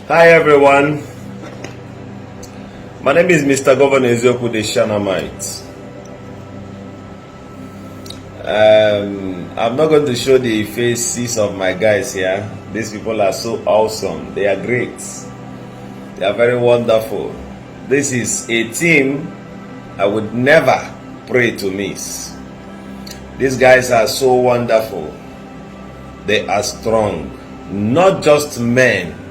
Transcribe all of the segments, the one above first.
Hi everyone, my name is Mr. Governor Ezioku the Shanamite. I'm not going to show the faces of my guys here. These people are so awesome. They are great. They are very wonderful. This is a team I would never pray to miss. These guys are so wonderful. They are strong. Not just men,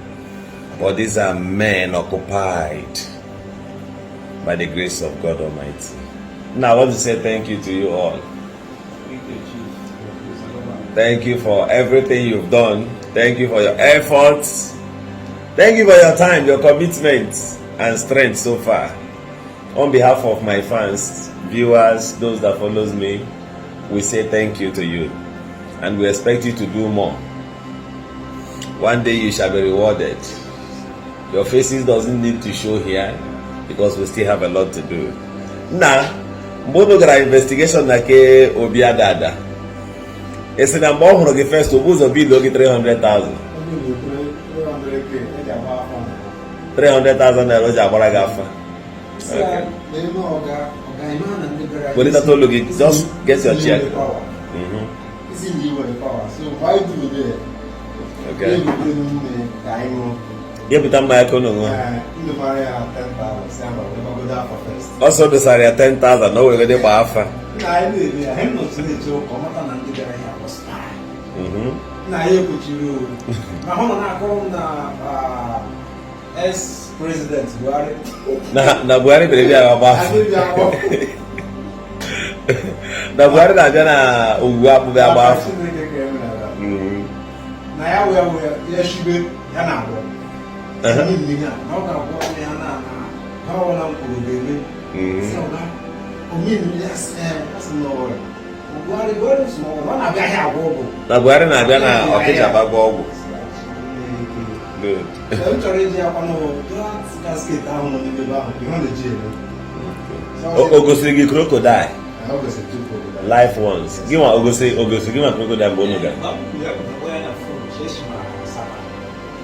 but these are men occupied by the grace of God Almighty. Now I want to say thank you to you all. Thank you for everything you've done. Thank you for your efforts. Thank you for your time, your commitment and strength so far. On behalf of my fans, viewers, those that follows me, we say thank you to you. And we expect you to do more. One day you shall be rewarded. Your faces doesn't need to show here because we still have a lot to do. Now, mbono gara investigation na ke obia dada. Esi na mbo huru ge first obuzo bill ogi 300,000. 300,000 naira oja agbara gafa. Okay. When it all look, just get your check. It's in the power. So why do we do it? Okay. Yeah, but I'm not going to. In the barrier 10,000. We go down for first. Also, the area 10,000. No, we're going to buy half. I did. I'm not saying to come out and get a was spy. Now you put you. Now, hold on. I call the ex-president Buhari. Na Buhari believe you are about. Na Buhari na jana uwa bu ba ba. Na ya we ya shibe ya na go. Ni ni na ga go ya na ha wala ko be ni. So na o mi ni yes that's no. Buhari go so na ga ya go. Na Buhari na jana Okija ba go. Good. I'm trying to casket down on the bar behind the jail. Ogosigi crocodile. Life ones. Give one Ogosi, give one crocodile bonuga.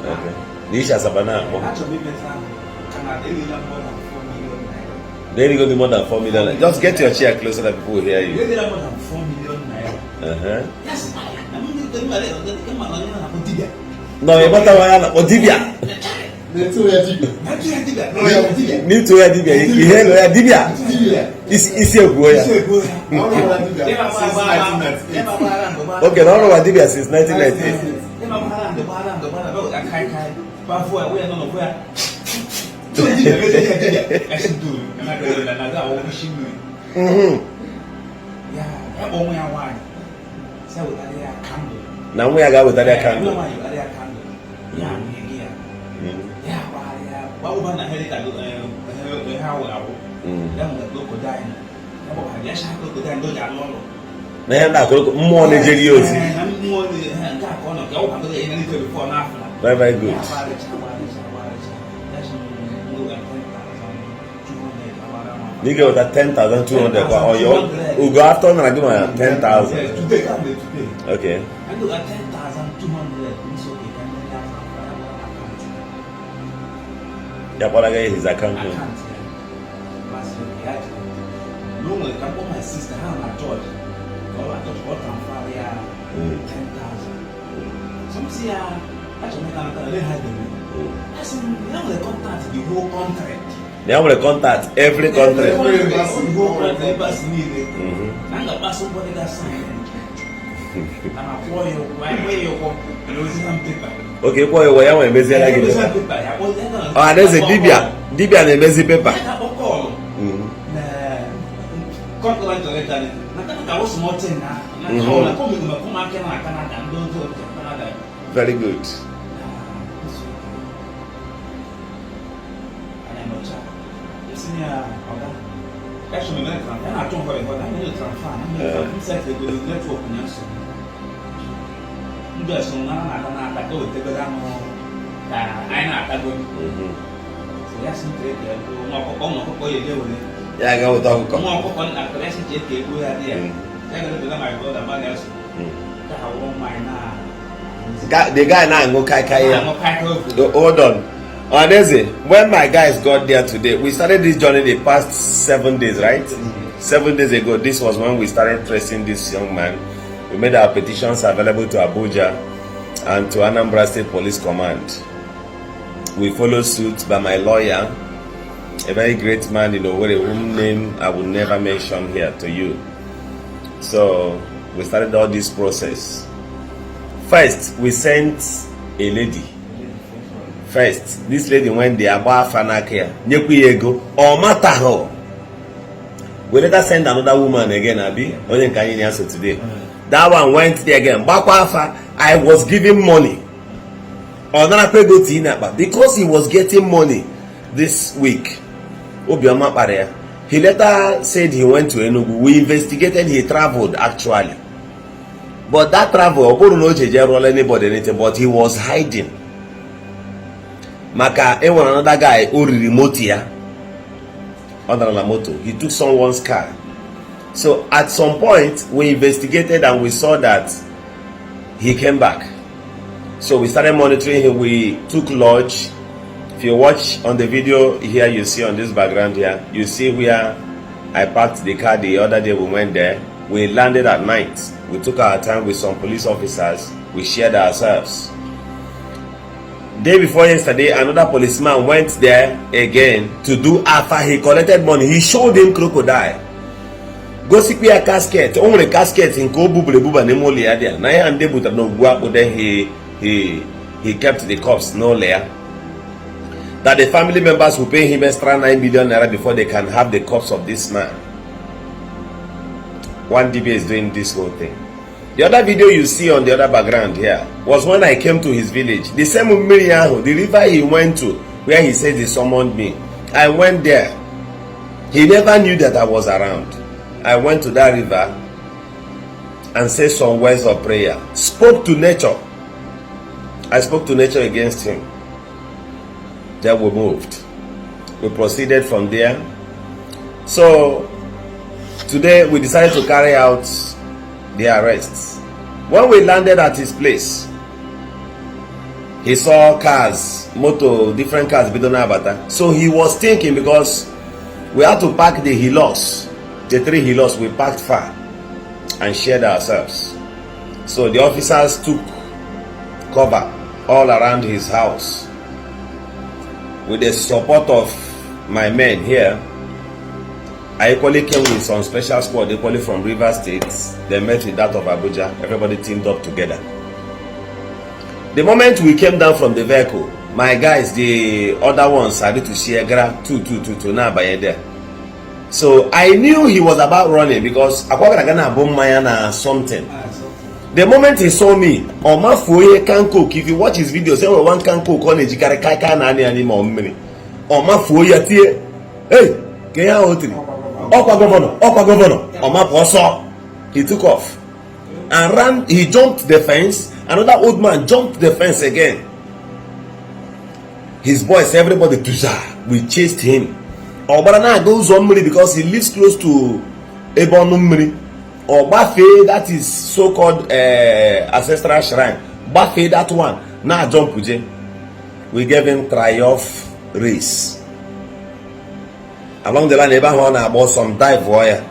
Okay. Ishi Sabana. They really go more than 4 million. Just get your chair closer so that people will hear you. They more than 4 million. Yes, No, you better want Odibia. Need to wear Dibia. You hear no Dibia? Isiagu. Okay, no one Dibia since 1998. Now we are going with that candle. More Nigerians. Very, very good. You get that 10,200 or you go after and I give my 10,000. Okay. I do at 10,200. Yeah, what I get his account. Normally, I got my sister, how my George. I touch what I'm for 10,000. Some say, actually, they had them. I said, now they contact the whole country. They have to contact every country. Every embassy needed. I'm going to pass somebody that sign. I'm a boy, where you go, and there was some paper. Okay, boy, where am I busy like it? Ah, there's a Dibia. Dibia and a busy paper. Very good. Yeah, I go talk. The guy now go kai. Hold on. Honestly, when my guys got there today, we started this journey the past 7 days, right? 7 days ago, this was when we started tracing this young man. We made our petitions available to Abuja and to Anambra State Police Command. We followed suit by my lawyer, a very great man, whose name I will never mention here to you. So we started all this process. First, we sent a lady. First, this lady went there about Fanakia, Nyekuyego, or Mataho. We later send another woman again, Abi. Only can you answer today? That one went there again. Bakwafa, I was giving money. Because he was getting money this week. He later said he went to Enugu. We investigated, he traveled actually. But that travel, I don't know anybody anything, but he was hiding. Maka another guy who remote here under la moto. He took someone's car. So at some point we investigated and we saw that he came back. So we started monitoring him. We took lodge. If you watch on the video here, you see on this background here, you see where I parked the car the other day. We went there. We landed at night. We took our time with some police officers. We shared ourselves. Day before yesterday, another policeman went there again to do after he collected money. He showed him crocodile. Go see a casket. Only casket in Kobububa Nemolia there. Naya and Debuta no guapo. Then he kept the cops no layer. That the family members will pay him extra 9 million naira before they can have the corpse of this man. One DB is doing this whole thing. The other video you see on the other background here was when I came to his village. The same Miriam, the river he went to, where he said he summoned me. I went there. He never knew that I was around. I went to that river and said some words of prayer. Spoke to nature. I spoke to nature against him. Then we moved. We proceeded from there. So today we decided to carry out the arrests. When we landed at his place, he saw cars, different cars, Bidonabata. So he was thinking, because we had to park the hillocks, the 3 hillocks, we parked far and shared ourselves. So the officers took cover all around his house. With the support of my men here, I equally came with some special squad, equally from River State. They met with that of Abuja. Everybody teamed up together. The moment we came down from the vehicle, my guys, the other ones, started to share two now by there. So I knew he was about running because something. The moment he saw me, Omafoye can cook. If you watch his video, say one can cook on a Omafoye tie. Hey, Okwa governor. He took off and ran. He jumped the fence. Another old man jumped the fence again. His boys, everybody, we chased him. Obarana goes on because he lives close to Ebonumri. Or Bafe, that is so-called ancestral shrine. Bafe, that one. Now jump with. We gave him triumph race. Along the line, I bought some dive wire.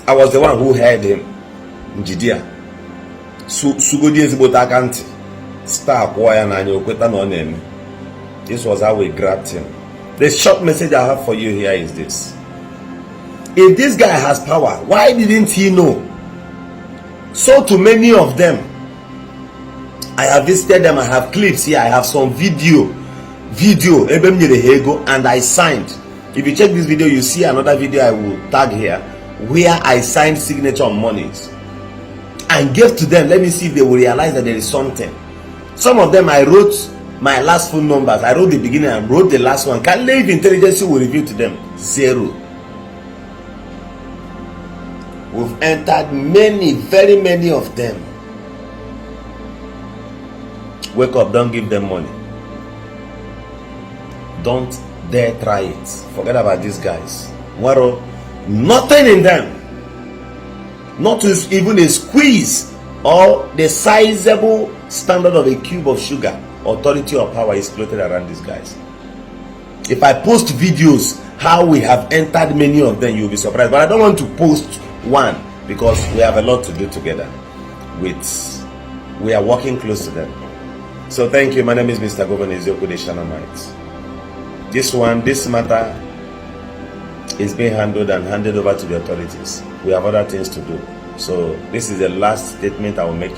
I was the one who heard him. Njidia. Sugodi Ezbotakanti. Star wire na nyokweta no name. This was how we grabbed him. The short message I have for you here is this. If this guy has power, why didn't he know? So to many of them, I have visited them. I have clips here. I have some video, and I signed. If you check this video, you see another video I will tag here where I signed signature on monies and gave to them. Let me see if they will realize that there is something. Some of them I wrote my last phone numbers. I wrote the beginning and wrote the last one. Can leave intelligence will reveal to them 0. We've entered many, very many of them. Wake up, don't give them money. Don't dare try it. Forget about these guys. Waro, nothing in them. Not even a squeeze or the sizable standard of a cube of sugar. Authority or power is floated around these guys. If I post videos how we have entered many of them, you'll be surprised. But I don't want to post one because we have a lot to do together. We are working close to them. So thank you. My name is Mr. Governor Isiagu the Shanamite. This matter is being handled and handed over to the authorities. We have other things to do. So this is the last statement I will make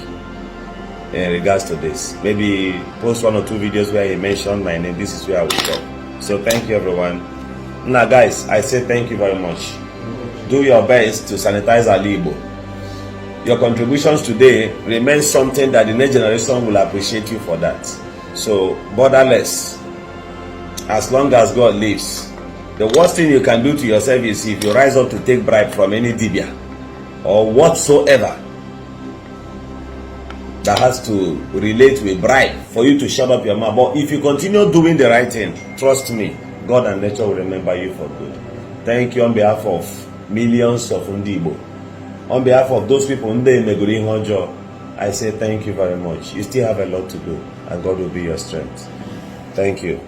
in regards to this. Maybe post 1 or 2 videos where he mentioned my name. This is where I will stop. So thank you, everyone. Now guys, I say thank you very much. Do your best to sanitize Ili Igbo. Your contributions today remain something that the next generation will appreciate you for that. So borderless, as long as God lives. The worst thing you can do to yourself is if you rise up to take bribe from any dibia or whatsoever that has to relate with bribe for you to shut up your mouth. But if you continue doing the right thing, trust me, God and nature will remember you for good. Thank you on behalf of millions of Ndi Igbo. On behalf of those people, I say thank you very much. You still have a lot to do, and God will be your strength. Thank you.